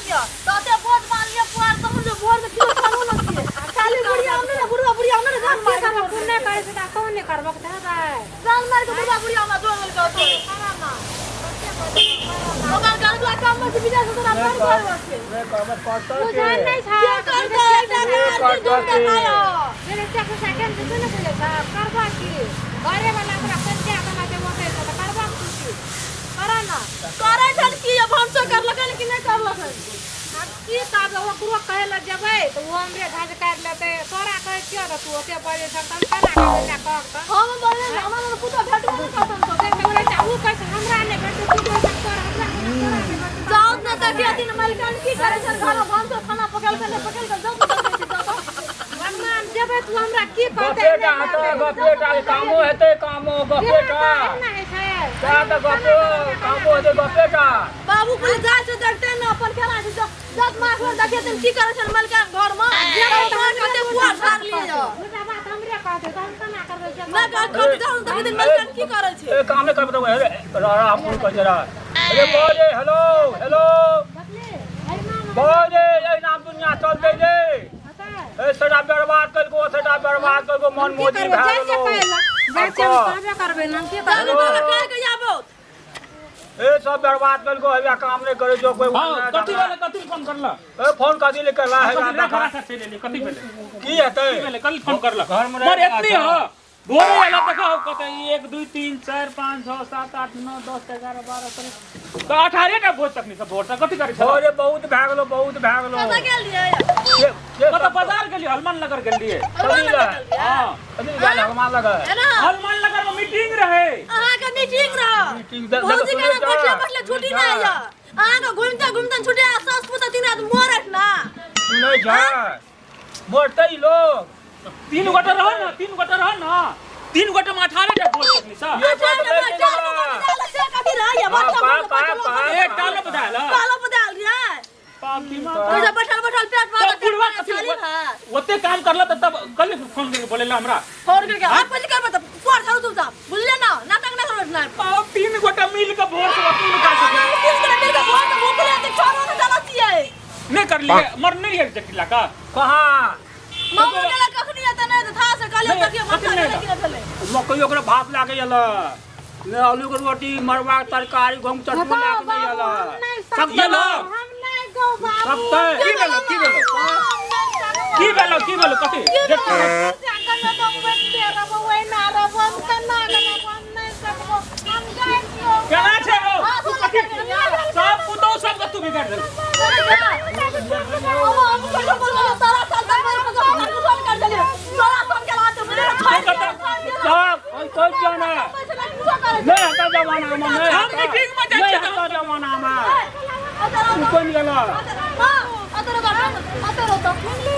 लिअ तऽ ओते बोझ बान्ह लिअ पुआर तहन जे भोर के किलो खानो न छियै खाली बुढ़िया हमरे ने बुढ़वा बुढ़िया हमरे ने जान की मारि करबो पुण्य करै छै तऽ कौन नहि करबो तऽ हेबै जान मारि के बुढ़वा बुढ़िया हमरा जोड़ देलकै ओतऽ करऽ ना ओकर घरवला काम में से विदेश से तोरा फोन कर रहल छै नहि कहबै करतै तू के जान नहि छ के करतै एकटा आदमी दूर के खाया जेने चक्कू सेकेंड से ने बुझै छ करबा की घरे वाला तोरा संख्या कमा छै ओते छै तऽ करबा तू की करऽ ना करै छल की अब हमसो करलकै कि नहि करलकै आब की करबै ओकरो कहै लए जेबै तऽ ओ हमरे झाँझ काटि लेतै तोरा कहै छियौ तऽ तू ओते बजै छह तऽ हम केना कहबै जा कहब तऽ हम बोलले ने हमरा ने पुतो भेटबो नहि करतन तो से तऽ कहै छै ओ कहै छै हमरा नहि भेटतै तू कहै छै तोरा हमरा तोरा नहि भेटतै जाउ ने तऽ अथी ने मालिकान की करै छल घर में भानसो खाना पकेलकै नहि पकेलकै जाउ ने देखै छी जाउ तऽ भगवान जेबै तू हमरा की कहतै गपे टा हेतै गपे टा कामो हेतै कामो गपे टा नहि होइ छै सएह तऽ गपे कामो हेतै गपे टा बाबू बोले जाइ छै देखते ने अपन केना छै जब मास में देखे तन की करै छल मालिकान घर में कते पुआर झाड़ लिअ दूटा बात हमरे कहतै तऽ हम केना करबै जे ना कर कर जाउ ने देखे तन मालिकान की करै छै ए काम नहि करबै तऽ रह फोन कर जरा अरे बजे हेलो हेलो बतले एहिना बजे एहिना दुनिया चलतै रे हेतै ए सटा बर्बाद कलको सटा बर्बाद कलको मन हम की मोजी करबै भए जाइ गेलो छियै कहै लए जाइ छियै हम कहबे करबै ने हम की जाउ करबै ने बाबा कहि के आबो ए सब बर्बाद कलको हेबा काम नहि करै जो कोई हाँ कथी भेलै कथी फोन करला ए फोन कथी ले करला कथी हेबा रख रख चलि एलियै कथी भेलै की हेतै की भेलै कल फोन करला घर में मर एतनी ह भोरे एला तऽ कहू कतऽ ई 1 2 3 4 5 6 7 8 9 10 11 12 13 तऽ 18 टा भोज तकनी सब भोर से कथी करै छल भोरे बहुत भए गेलो बहुत भए गेलो कतऽ गेल रहियै के के कतऽ बाजार गेलियै हनुमान नगर गेलियै हनुमान नगर गेलियै हाँ कथी गेल हनुमान लगे है ना हनुमान नगर में मीटिंग रहे अहाँके मीटिंग रह मीटिंग दे- भौजी के देखो, बैठले बैठले छुट्टी जा। नहि यऽ अहाँके घुमिते घुमिते छुट्टी आ सास पुत तीन रात मरत ना सुनै छै मरतै लोग तीन गोटे रह ना तीन गोटे रह ना तीन गोटे में 18 टा भोज तकनी सब एक बात चारि नहि गो केलक। से कथी रहैया पा- पा- पा- एक टालो बधायल कालो बदल रहियै पाप दिमाग ओहिसँ बैठल बैठल पेट तब बुढ़वा कथी शरीर है ओते काम करला तऽ तब कल फोन करके बोलेला हमरा फोन करके आप पहले करबे तऽ फोन करू तुम साहब बुझले ना नाटक ना करो ना पाप तीन गोटा मिल के भोर से वकील कर सके तीन गोटा मिल के भोर से भूखले ते छोड़ो ना चला छियै नहीं कर लिए मर नहीं है जटिला का कहाँ मामू गेला कखनी एते नहि तऽ था से कहलियै नहि, देखियौ कथी माथा नहि नहि किने भेलै मकई ओकरा भात लागे अल ने आलू के रोटी मरवा के तरकारी गहूम चटनी गौ लाके नहीं बाबू अल हम नहि सब सकबो ना। हम नहि गौ बाबू सबते की भेलो की भेलो की भेलो की भेलो कथी जंगल में तो बैठते रहबो ओहि ना रहबो हम केना रहबो हम नहि सकबो हम जाइ छियौ केना छै हो तू कथी सब पुतौ सब के तू बिगाड़ देल सब कोई कोई जाना नहीं हटा जमाना में नहीं हम मीटिंग में जाइ नहीं छियै हटा जमाना में उ कोन गेला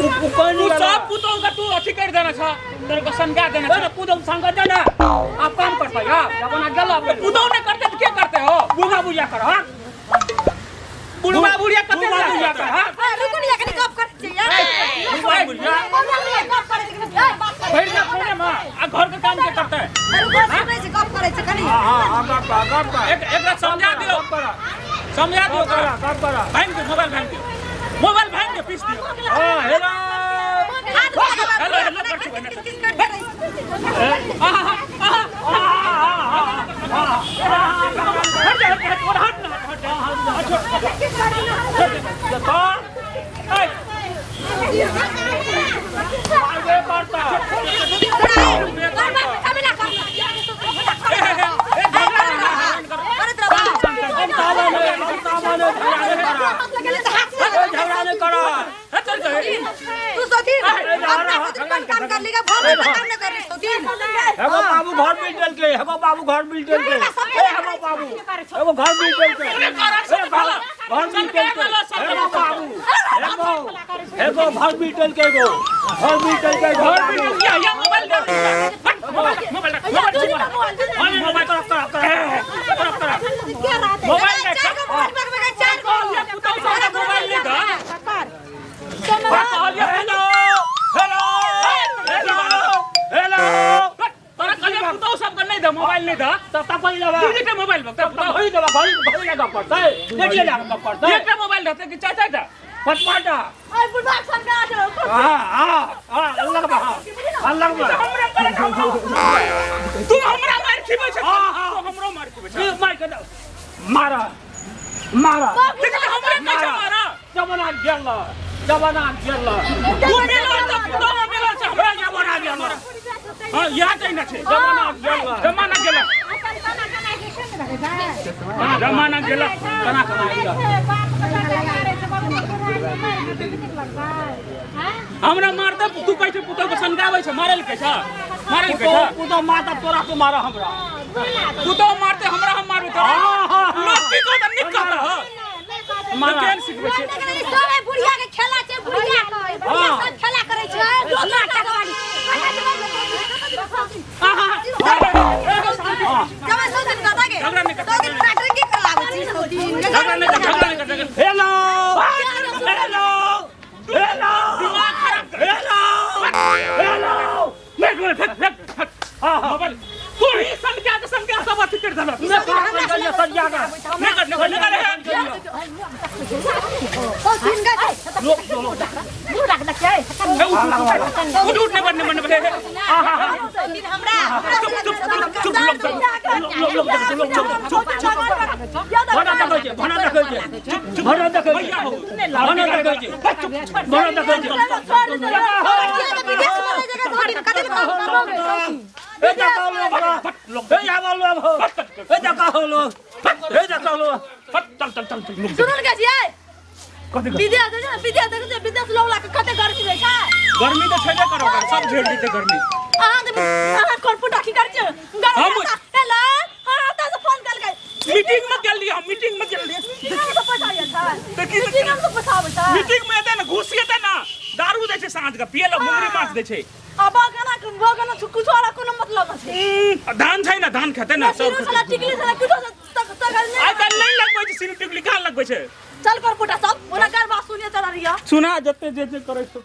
उ कोन तू गेला सब पुतौ के तू अथी कर देना छ तोर के सनका देना अरे छ पुतौ संग देना आप काम करता यार जमाना गेला पुतौ नहीं करते तऽ के करते हो बुढ़ा बुढ़िया कर हां बुढ़वा बुढ़िया कते बुढ़वा बुढ़िया कर हां बुढ़वा बुढ़िया भरि ना फोने में आ घर के काम के करते हां हां हां गप कर गप कर एक एकरा समझा दियो गप कर समझा दियो गप कर ओकरा गप कर भांग दियो मोबाइल भांग दियो मोबाइल भांग के पीस दियो हां हेलो हेलो हेलो कर छुए ना आहा आहा हट जा हट हट और हट ना हट जा तो ए आगे करता ए झगड़ा ना हम तावा नहीं हम तावा नहीं झगड़ा नहीं करा ए, झगड़ा नहीं करा हट चल जा तू सोतीन अपना सोतीन कौन काम कर लेगा घर में काम नहीं कर रही सोतीन हेगो बाबू घर बिल देल के हेगो बाबू घर बिल देल के ए हेगो बाबू हेगो घर बिल देल के ए घर घर बिल देल के हेगो बाबू हेगो हेगो घर बिल देल के एगो घर बिल देल के घर में या या मोबाइल दे हट मोबाइल मोबाइल मोबाइल मोबाइल तरफ तरफ तरफ तरफ मोबाइल दे चार को मोबाइल पर बगा चार को पुतौ सब मोबाइल ले दा कहलिए हेलो हेलो हेलो हेलो तोरा कहलिए पुतौ सब के नहीं दे मोबाइल नहीं दे तो तब कहि लेबा। दू टा मोबाइल बकता। तब घड़ी देबा, घड़ी घड़ी लगा पड़तै, रेडियो लगा पड़तै। एकटा मोबाइल रहतै कि चारि चारिटा? पाँच पाँचटा। आइ बुढ़बा सरकार छै। हाँ हाँ हाँ, लगबा, हाँ हाँ, लगबा। हमरा मारे तू हमरा मार खिबै छै। हाँ, हाँ। तू हमरो मार खिबै छै। ई मार के दे। मारा मारा। देख त हमरा कहै छै मारा। जमाना गेल, जमाना गेल। तू मिलल त पुतौ मिलल छै हमरा। जमाना गेल। हां, इएह कहना छै। जमाना गेल। जमाना गेल। अपन खाना खाना के छै ने रहै छै। हां, जमाना गेल। केना केना गेल? बाप के बेटा मारै छै, बाबू के बुढ़ारी मारै छै, नीक लगतै? आँय? हमरा मारते तू कहै छै पुतौ के सनगाबै छै, मारल के छै, मारल के छै। पुतौ मारता तोरा, तू मारा हमरा। पुतौ मारते हमरा, हम मारबै तोरा। हाँ, हाँ, हाँ। लोग की कहत? नीक कहत? मारा। केहन सिखबै छै? सब ए बुढ़िया के खेला छै, बुढ़िया बुढ़िया सब खेला करै छै। दोसर टका वाली जब सौ दिन दादा के झगड़ा नहि कर। सौ दिन नाटक कर लागै छी, सौ दिन। झगड़ा नहि कर, झगड़ा नहि कर, झगड़ा। हेलो हेलो हेलो, दिमाग खराब कर। Hello hello. फेंक फेंक फेंक फेंक। हाँ हाँ। मोबाइल तू ही सनका के सनका सब अथी कर देलक। मैं कहाँ पर गया सरिया का? नहीं कर, नहीं कर, नहीं कर। सौ दिन का। लोग लोग। ए, उठ उठ उठ उठ, नहीं बढ़ने बढ़ने बढ़े। सौ दिन हमरा चुप चुप चुप चुप, लोग लोग लोग लोग लोग चुप चुप। भना देखै छै, भना देखै छै, भना देखै छै, भना देखै छै, भना देखै छै। विदेश में ले जाके सौ दिन कते काम करबो? ए देखो लोग, ए जाबो लोग हो, ए देखो लोग, ए देखो लोग। चल चल चल चल, लोग। सुनल के छियै? कथी? विदेश छै, विदेश देखै छियै, विदेश लोग ला के कते गर्मी रहै छै। गर्मी तऽ छेबे करो, सब झेल जेतै गर्मी। अहाँ तऽ अहाँ करपुटा की करै छियै? हम- हेलो, हाँ, ओतऽ से फोन केलकै। मीटिंग में गेल रहियै हम, मीटिंग में गेल रहियै। मीटिंग में पैसा आबै छै? तऽ की? मीटिंग में पैसा आबै छै? मीटिंग में एतै ने घुस एतै ने, दारू दै छै साँझ के पिए लए, मुंगरी माछ दै छै। आ बगाना बगाना कुछो वाला कोनो मतलब नहि छै। धान छै ने, धान खेतै ने सब। सिरो छला टिकली छला कुछो तक तक आइ नहि। काल्हि नहि लगबै छै सिरू टिकली, कहाँ लगबै छै? चल करपुटा सब ओना गरबा सुनिए चल रहिया। सुना जते जे जे करै छै।